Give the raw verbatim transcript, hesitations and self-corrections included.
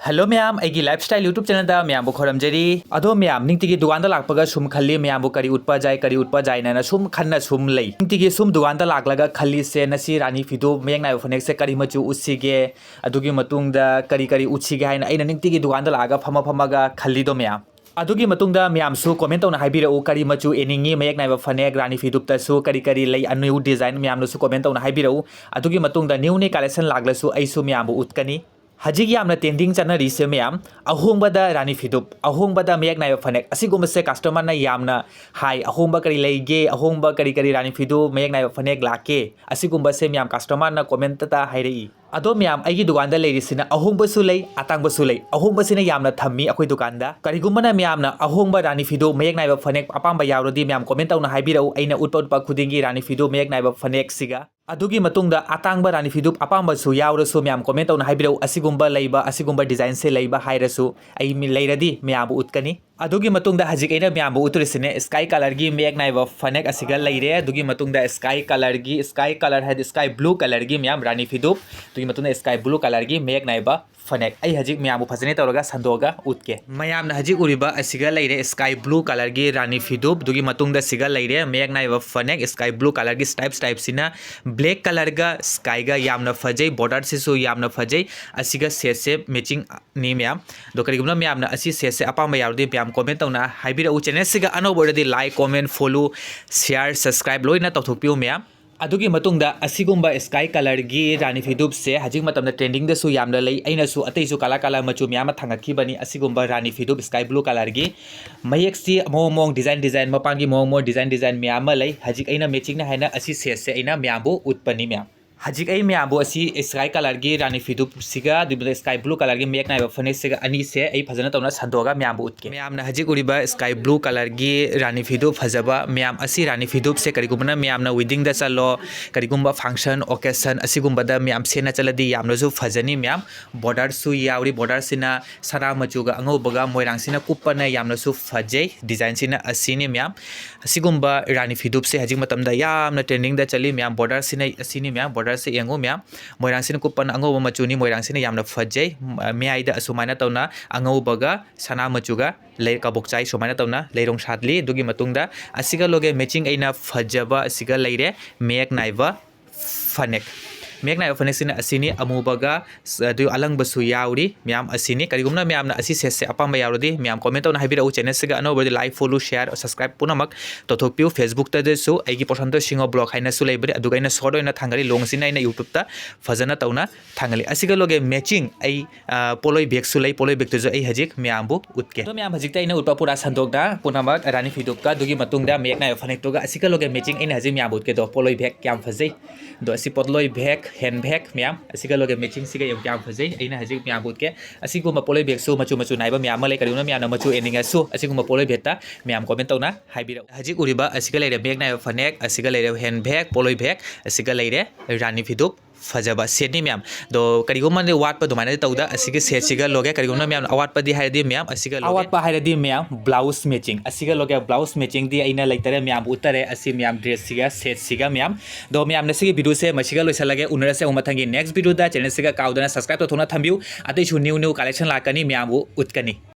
Hello ꯃꯌꯥꯝ, ꯑꯩꯒꯤ Lifestyle YouTube channelꯗ ꯃꯌꯥꯝꯕꯨ ꯈꯣꯏꯔꯝꯖꯔꯤ꯫ ꯑꯗꯣ ꯃꯌꯥꯝ, ꯅꯤꯡꯇꯤꯒꯤ ꯗꯨꯀꯥꯟꯗ ꯂꯥꯛꯄꯒ ꯁꯨꯝ ꯈꯜꯂꯤ, ꯃꯌꯥꯝꯕꯨ ꯀꯔꯤ ꯎꯠꯄ ꯌꯥꯏ, ꯀꯔꯤ ꯎꯠꯄ ꯌꯥꯏꯅꯅ ꯁꯨꯝ ꯈꯟꯅ ꯁꯨꯝ ꯂꯩ꯫ ꯅꯤꯡꯇꯤꯒꯤ ꯁꯨꯝ ꯗꯨꯀꯥꯟꯗ ꯂꯥꯛꯂꯒ ꯈꯜꯂꯤꯁꯦ, ꯉꯁꯤ ꯔꯥꯅꯤ ꯐꯤꯗꯨ ꯃꯌꯦꯛ ꯅꯥꯏꯕ ꯐꯅꯦꯛꯁꯦ ꯀꯔꯤ ꯃꯆꯨ ꯎꯠꯁꯤꯒꯦ, ꯑꯗꯨꯒꯤ ꯃꯇꯨꯡꯗ ꯀꯔꯤ ꯀꯔꯤ ꯎꯠꯁꯤꯒꯦ ꯍꯥꯏꯅ ꯑꯩꯅ ꯅꯤꯡꯇꯤꯒꯤ ꯗꯨꯀꯥꯟꯗ ꯂꯥꯛꯑꯒ ꯐꯝꯃ ꯐꯝꯃꯒ ꯈꯜꯂꯤꯗꯣ ꯃꯌꯥꯝ꯫ ꯑꯗꯨꯒꯤ ꯃꯇꯨꯡꯗ ꯃꯌꯥꯝꯁꯨ comment ꯇꯧꯅ ꯍꯥꯏꯕꯤꯔꯛꯎ, ꯀꯔꯤ ꯃꯆꯨ ꯏꯅꯤꯡꯉꯤ ꯃꯌꯦꯛ ꯅꯥꯏꯕ ꯐꯅꯦꯛ, ꯔꯥꯅꯤ ꯐꯤꯗꯨꯞꯇꯁꯨ ꯀꯔꯤ ꯀꯔꯤ ꯂꯩ, ꯑꯅꯧ design ꯃꯌꯥꯝꯅꯁꯨ comment ꯇꯧꯅ ꯍꯥꯏꯕꯤꯔꯛꯎ꯫ ꯑꯗꯨꯒꯤ ꯃꯇꯨꯡꯗ new new collection ꯂꯥꯛꯂꯁꯨ ꯑꯩꯁꯨ ꯃꯌꯥꯝꯕꯨ ꯎꯠꯀꯅꯤ꯫ ꯍꯧꯖꯤꯛ ꯌꯥꯝꯅ trending ꯆꯠꯅꯔꯤꯁꯦ ꯃꯌꯥꯝ, ꯑꯍꯣꯡꯕꯗ ꯔꯥꯅꯤ ꯐꯤꯗꯨꯞ, ꯑꯍꯣꯡꯕꯗ ꯃꯌꯦꯛ ꯅꯥꯏꯕ ꯐꯅꯦꯛ, ꯑꯁꯤꯒꯨꯝꯕꯁꯦ customerꯅ ꯌꯥꯝꯅ ꯍꯥꯏ, "ꯑꯍꯣꯡꯕ ꯀꯔꯤ ꯂꯩꯒꯦ? ꯑꯍꯣꯡꯕ ꯀꯔꯤ ꯀꯔꯤ ꯔꯥꯅꯤ ꯐꯤꯗꯨꯞ, ꯃꯌꯦꯛ ꯅꯥꯏꯕ ꯐꯅꯦꯛ ꯂꯥꯛꯀꯦ?" ꯑꯁꯤꯒꯨꯝꯕꯁꯦ ꯃꯌꯥꯝ customerꯅ commentꯇ ꯍꯥꯏꯔꯛꯏ꯫ ꯑꯗꯣ ꯃꯌꯥꯝ, ꯑꯩꯒꯤ ꯗꯨꯀꯥꯟꯗ ꯂꯩꯔꯤꯁꯤꯅ ꯑꯍꯣꯡꯕꯁꯨ ꯂꯩ, ꯑꯇꯥꯡꯕꯁꯨ ꯂꯩ꯫ ꯑꯍꯣꯡꯕꯁꯤꯅ ꯌꯥꯝꯅ ꯊꯝꯃꯤ ꯑꯩꯈꯣꯏ ꯗꯨꯀꯥꯟꯗ꯫ ꯀꯔꯤꯒꯨꯝꯕꯅ ꯃꯌꯥꯝꯅ ꯑꯍꯣꯡꯕ ꯔꯥꯅꯤ ꯐꯤꯗꯨꯞ, ꯃꯌꯦꯛ ꯅꯥꯏꯕ ꯐꯅꯦꯛ ꯑꯄꯥꯝꯕ ꯌꯥꯎꯔꯗꯤ ꯃꯌꯥꯝ comment ꯇꯧꯅ ꯍꯥꯏꯕꯤꯔꯛꯎ, ꯑꯩꯅ ꯎꯠꯄ ꯎꯠꯄ ꯈꯨꯗꯤꯡꯒꯤ ꯔꯥꯅꯤ ꯐꯤꯗꯨꯞ, ꯃꯌꯦꯛ ꯅꯥꯏꯕ ꯐꯅꯦꯛꯁꯤꯒ꯫ ꯑꯗꯨꯒꯤ ꯃꯇꯨꯡꯗ ꯑꯇꯥꯡꯕ ꯔꯥꯅꯤ ꯐꯤꯗꯨꯞ ꯑꯄꯥꯝꯕꯁꯨ ꯌꯥꯎꯔꯁꯨ ꯃꯌꯥꯝ comment ꯇꯧꯅ ꯍꯥꯏꯕꯤꯔꯛꯎ, ꯑꯁꯤꯒꯨꯝꯕ ꯂꯩꯕ, ꯑꯁꯤꯒꯨꯝꯕ designꯁꯦ ꯂꯩꯕ ꯍꯥꯏꯔꯁꯨ ꯑꯩ ꯃꯤ ꯂꯩꯔꯗꯤ ꯃꯌꯥꯝꯕꯨ ꯎꯠꯀꯅꯤ꯫ ꯑꯗꯨꯒꯤ ꯃꯇꯨꯡꯗ ꯍꯧꯖꯤꯛ ꯑꯩꯅ ꯃꯌꯥꯝꯕꯨ ꯎꯠꯇꯣꯔꯤꯁꯤꯅꯦ sky colourꯒꯤ ꯃꯌꯦꯛ ꯅꯥꯏꯕ ꯐꯅꯦꯛ ꯑꯁꯤꯒ ꯂꯩꯔꯦ꯫ ꯑꯗꯨꯒꯤ ꯃꯇꯨꯡꯗ sky colourꯒꯤ, sky colour ꯍꯥꯏꯗꯤ sky blue colourꯒꯤ ꯃꯌꯥꯝ ꯔꯥꯅꯤ ꯐꯤꯗꯨꯞ, ꯑꯗꯨꯒꯤ ꯃꯇꯨꯡꯗ sky blue colourꯒꯤ ꯃꯌꯦꯛ ꯅꯥꯏꯕ ꯐꯅꯦꯛ꯫ ꯑꯩ ꯍꯧꯖꯤꯛ ꯃꯌꯥꯝꯕꯨ ꯐꯖꯅ ꯇꯧꯔꯒ ꯁꯟꯗꯣꯛꯑꯒ ꯎꯠꯀꯦ꯫ ꯃꯌꯥꯝꯅ ꯍꯧꯖꯤꯛ ꯎꯔꯤꯕ ꯑꯁꯤꯒ ꯂꯩꯔꯦ sky blue colourꯒꯤ ꯔꯥꯅꯤ ꯐꯤꯗꯨꯞ, ꯑꯗꯨꯒꯤ ꯃꯇꯨꯡꯗ ꯁꯤꯒ ꯂꯩꯔꯦ ꯃꯌꯦꯛ ꯅꯥꯏꯕ ꯐꯅꯦꯛ sky blue colourꯒꯤ stripe, stripeꯁꯤꯅ black colourꯒ skyꯒ ꯌꯥꯝꯅ ꯐꯖꯩ, borderꯁꯤꯁꯨ ꯌꯥꯝꯅ ꯐꯖꯩ꯫ ꯑꯁꯤꯒ setꯁꯦ matchingꯅꯤ ꯃꯌꯥꯝ꯫ ꯑꯗꯣ ꯀꯔꯤꯒꯨꯝꯕ ꯃꯌꯥꯝꯅ ꯑꯁꯤ setꯁꯦ ꯑꯄꯥꯝꯕ ꯌꯥꯎꯔꯗꯤ ꯃꯌꯥꯝ comment ꯇꯧꯅ ꯍꯥꯏꯕꯤꯔꯛꯎ꯫ Channelꯁꯤꯒ ꯑꯅꯧꯕ ꯑꯣꯏꯔꯗꯤ like, comment, follow, share, subscribe ꯂꯣꯏꯅ ꯇꯧꯊꯣꯛꯄꯤꯌꯨ ꯃꯌꯥꯝ꯫ ꯑꯗꯨꯒꯤ ꯃꯇꯨꯡꯗ ꯑꯁꯤꯒꯨꯝꯕ sky colourꯒꯤ ꯔꯥꯅꯤ ꯐꯤꯗꯨꯞꯁꯦ ꯍꯧꯖꯤꯛ ꯃꯇꯝꯗ trendingꯗꯁꯨ ꯌꯥꯝꯅ ꯂꯩ꯫ ꯑꯩꯅꯁꯨ ꯑꯇꯩꯁꯨ colour colour ꯃꯆꯨ ꯃꯌꯥꯝ ꯑꯃ ꯊꯥꯡꯒꯠꯈꯤꯕꯅꯤ꯫ ꯑꯁꯤꯒꯨꯝꯕ ꯔꯥꯅꯤ ꯐꯤꯗꯨꯞ sky blue colourꯒꯤ ꯃꯌꯦꯛꯁꯤ ꯃꯑꯣꯡ ꯃꯑꯣꯡ, design design, ꯃꯄꯥꯟꯒꯤ ꯃꯑꯣꯡ ꯃꯑꯣꯡ design design ꯃꯌꯥꯝ ꯑꯃ ꯂꯩ꯫ ꯍꯧꯖꯤꯛ ꯑꯩꯅ matchingꯅ ꯍꯥꯏꯅ ꯑꯁꯤ setꯁꯦ ꯑꯩꯅ ꯃꯌꯥꯝꯕꯨ ꯎꯠꯄꯅꯤ ꯃꯌꯥꯝ꯫ ꯍꯧꯖꯤꯛ ꯑꯩ ꯃꯌꯥꯝꯕꯨ ꯑꯁꯤ sky colourꯒꯤ ꯔꯥꯅꯤ ꯐꯤꯗꯨꯞꯁꯤꯒ ꯑꯗꯨꯒ sky blue colourꯒꯤ ꯃꯌꯦꯛ ꯅꯥꯏꯕ ꯐꯅꯦꯛꯁꯤꯒ ꯑꯅꯤꯁꯦ ꯑꯩ ꯐꯖꯅ ꯇꯧꯅ ꯁꯟꯗꯣꯛꯑꯒ ꯃꯌꯥꯝꯕꯨ ꯎꯠꯀꯦ꯫ ꯃꯌꯥꯝꯅ ꯍꯧꯖꯤꯛ ꯎꯔꯤꯕ sky blue colourꯒꯤ ꯔꯥꯅꯤ ꯐꯤꯗꯨꯞ ꯐꯖꯕ ꯃꯌꯥꯝ, ꯑꯁꯤ ꯔꯥꯅꯤ ꯐꯤꯗꯨꯞꯁꯦ ꯀꯔꯤꯒꯨꯝꯕꯅ ꯃꯌꯥꯝꯅ weddingꯗ ꯆꯠꯂꯣ, ꯀꯔꯤꯒꯨꯝꯕ function, occasion ꯑꯁꯤꯒꯨꯝꯕꯗ ꯃꯌꯥꯝ ꯁꯦꯠꯅ ꯆꯠꯂꯗꯤ ꯌꯥꯝꯅꯁꯨ ꯐꯖꯅꯤ ꯃꯌꯥꯝ꯫ Borderꯁꯨ ꯌꯥꯎꯔꯤ, borderꯁꯤꯅ ꯁꯅꯥ ꯃꯆꯨꯒ ꯑꯉꯧꯕꯒ ꯃꯣꯏꯔꯥꯡꯁꯤꯅ ꯀꯨꯞꯄꯅ ꯌꯥꯝꯅꯁꯨ ꯐꯖꯩ꯫ Designꯁꯤꯅ ꯑꯁꯤꯅꯤ ꯃꯌꯥꯝ꯫ ꯑꯁꯤꯒꯨꯝꯕ ꯔꯥꯅꯤ ꯐꯤꯗꯨꯞꯁꯦ ꯍꯧꯖꯤꯛ ꯃꯇꯝꯗ ꯌꯥꯝꯅ trendingꯗ ꯆꯠꯂꯤ ꯃꯌꯥꯝ꯫ Borderꯁꯤꯅ ꯑꯁꯤꯅꯤ ꯃꯌꯥꯝ꯫ Border ꯁꯤ ꯌꯦꯡꯉꯨ ꯃꯌꯥꯝ, ꯃꯣꯏꯔꯥꯡꯁꯤꯅ ꯀꯨꯞꯄꯅ ꯑꯉꯧꯕ ꯃꯆꯨꯅꯤ꯫ ꯃꯣꯏꯔꯥꯡꯁꯤꯅ ꯌꯥꯝꯅ ꯐꯖꯩ꯫ ꯃ-, ꯃꯌꯥꯏꯗ ꯑꯁꯨꯃꯥꯏꯅ ꯇꯧꯅ ꯑꯉꯧꯕꯒ ꯁꯅꯥ ꯃꯆꯨꯒ ꯂꯩ, ꯀꯕꯣꯛ ꯆꯥꯏ ꯁꯨꯃꯥꯏꯅ ꯇꯧꯅ ꯂꯩꯔꯣꯡ ꯁꯥꯠꯂꯤ꯫ ꯑꯗꯨꯒꯤ ꯃꯇꯨꯡꯗ ꯑꯁꯤꯒ ꯂꯣꯒꯦ ꯃꯦꯆꯤꯡ ꯑꯩꯅ ꯐꯖꯕ ꯑꯁꯤꯒ ꯂꯩꯔꯦ, ꯃꯌꯦꯛ ꯅꯥꯏꯕ ꯐꯅꯦꯛ꯫ ꯃꯌꯦꯛ ꯅꯥꯏꯕ ꯐꯅꯦꯛꯁꯤꯅ ꯑꯁꯤꯅꯤ, ꯑꯃꯨꯕꯒ ꯁ-, ꯑꯗꯨ ꯑꯂꯪꯕꯁꯨ ꯌꯥꯎꯔꯤ꯫ ꯃꯌꯥꯝ ꯑꯁꯤꯅꯤ꯫ ꯀꯔꯤꯒꯨꯝꯕ ꯃꯌꯥꯝꯅ ꯑꯁꯤ ꯁꯦꯠꯁꯦ ꯑꯄꯥꯝꯕ ꯌꯥꯎꯔꯗꯤ ꯃꯌꯥꯝ comment ꯇꯧꯅ ꯍꯥꯏꯕꯤꯔꯛꯎ꯫ Channel ꯁꯤꯒ ꯑꯅꯧꯕꯗꯤ like, follow, share, subscribe ꯄꯨꯝꯅꯃꯛ ꯇꯧꯊꯣꯛꯄꯤꯌꯨ꯫ Facebook ꯇꯁꯨ ꯑꯩꯒꯤ ꯄꯣꯁꯟꯗ ꯁꯤꯡꯉꯣ blog ꯍꯥꯏꯅꯁꯨ ꯂꯩꯕꯅꯤ, ꯑꯗꯨꯒ ꯑꯩꯅ short ꯑꯣꯏꯅ ꯊꯥꯡꯒꯠꯂꯤ꯫ Long ꯁꯤꯅ ꯑꯩꯅ YouTube ꯇ ꯐꯖꯅ ꯇꯧꯅ ꯊꯥꯡꯒꯠꯂꯤ꯫ ꯑꯁꯤꯒ ꯂꯣꯒꯦ ꯃꯦꯆꯤꯡ ꯑꯩ, ꯑ, ꯄꯣꯠꯂꯣꯏ ꯕꯦꯒꯁꯨ ꯂꯩ꯫ ꯄꯣꯠꯂꯣꯏ ꯕꯦꯒꯇꯨꯁꯨ ꯑꯩ ꯍꯧꯖꯤꯛ ꯃꯌꯥꯝꯕꯨ ꯎꯠꯀꯦ꯫ ꯑꯗꯣ ꯃꯌꯥꯝ, ꯍꯧꯖꯤꯛꯇ ꯑꯩꯅ ꯎꯠꯄ ꯄꯨꯔꯥ ꯁꯟꯗꯣꯛꯅ ꯄꯨꯝꯅꯃꯛ ꯔꯥꯅꯤ ꯐꯤꯗꯨꯞꯀ ꯑꯗꯨꯒꯤ ꯃꯇꯨꯡꯗ ꯃꯌꯦꯛ ꯅꯥꯏꯕ ꯐꯅꯦꯛꯇꯨꯒ ꯑꯁꯤꯒ ꯂꯣꯒꯦ ꯃꯦꯆꯤꯡ ꯑꯩꯅ ꯍꯧꯖꯤꯛ ꯃꯌꯥꯝꯕꯨ ꯎꯠꯀꯦ꯫ ꯑꯗꯣ ꯄꯣꯠꯂꯣꯏ ꯕꯦꯒ ꯀꯌꯥꯝ ꯐꯖꯩ꯫ ꯑꯗꯣ ꯑꯁꯤ ꯄꯣꯠꯂꯣꯏ ꯕꯦꯒ, hand bag ꯃꯌꯥꯝ, ꯑꯁꯤꯒ ꯂꯣꯒꯦ ꯃꯦꯆꯤꯡꯁꯤꯒ ꯌꯦꯡꯉꯨ ꯀꯌꯥꯝ ꯐꯖꯩ꯫ ꯑꯩꯅ ꯍꯧꯖꯤꯛ ꯃꯌꯥꯝꯕꯨ ꯎꯠꯀꯦ꯫ ꯑꯁꯤꯒꯨꯝꯕ ꯄꯣꯠꯂꯣꯏ ꯕꯦꯒꯁꯨ ꯃꯆꯨ ꯃꯆꯨ ꯅꯥꯏꯕ ꯃꯌꯥꯝ ꯑꯃ ꯂꯩ꯫ ꯀꯔꯤꯒꯨꯝꯕ ꯃꯌꯥꯝꯅ ꯃꯆꯨ ꯌꯦꯡꯅꯤꯡꯉꯁꯨ ꯑꯁꯤꯒꯨꯝꯕ ꯄꯣꯠꯂꯣꯏ ꯕꯦꯒꯇ ꯃꯌꯥꯝ comment ꯇꯧꯅ ꯍꯥꯏꯕꯤꯔꯛꯎ꯫ ꯍꯧꯖꯤꯛ ꯎꯔꯤꯕ ꯑꯁꯤꯒ ꯂꯩꯔꯦ ꯃꯌꯦꯛ ꯅꯥꯏꯕ ꯐꯅꯦꯛ, ꯑꯁꯤꯒ ꯂꯩꯔꯦ hand bag, ꯄꯣꯠꯂꯣꯏ ꯕꯦꯒ, ꯑꯁꯤꯒ ꯂꯩꯔꯦ ꯔꯥꯅꯤ ꯐꯤꯗꯨꯞ꯫ ꯐꯖꯕ ꯁꯦꯠꯅꯤ ꯃꯌꯥꯝ꯫ ꯑꯗꯣ ꯀꯔꯤꯒꯨꯝꯕ ꯋꯥꯠꯄ ꯑꯗꯨꯃꯥꯏꯅ ꯇꯧꯗ ꯑꯁꯤꯒꯤ ꯁꯦꯠꯁꯤꯒ ꯂꯣꯒꯦ꯫ ꯀꯔꯤꯒꯨꯝꯕ ꯃꯌꯥꯝ ꯑꯋꯥꯠꯄꯗꯤ ꯍꯥꯏꯔꯗꯤ ꯃꯌꯥꯝ ꯑꯁꯤꯒ ꯂꯣꯒꯦ꯫ ꯑꯋꯥꯠꯄ ꯍꯥꯏꯔꯗꯤ ꯃꯌꯥꯝ blouse matching, ꯑꯁꯤꯒ ꯂꯣꯒꯦ꯫ Blouse matchingꯗꯤ ꯑꯩꯅ ꯂꯩꯇꯔꯦ, ꯃꯌꯥꯝꯕꯨ ꯎꯠꯇꯔꯦ꯫ ꯑꯁꯤ ꯃꯌꯥꯝ dressꯁꯤꯒ ꯁꯦꯠꯁꯤꯒ ꯃꯌꯥꯝ꯫ ꯑꯗꯣ ꯃꯌꯥꯝꯅ ꯁꯤꯒꯤ videoꯁꯦ ꯃꯁꯤꯒ ꯂꯣꯏꯁꯤꯜꯂꯒꯦ꯫ ꯎꯅꯔꯁꯦ ꯑꯃꯨꯛ ꯃꯊꯪꯒꯤ next videoꯗ꯫ Channelꯁꯤꯒ ꯀꯥꯎꯗꯅ subscribe ꯇꯧꯊꯣꯛꯅ ꯊꯝꯕꯤꯌꯨ꯫ ꯑꯇꯩꯁꯨ new new collection ꯂꯥꯛꯀꯅꯤ, ꯃꯌꯥꯝꯕꯨ ꯎꯠꯀꯅꯤ꯫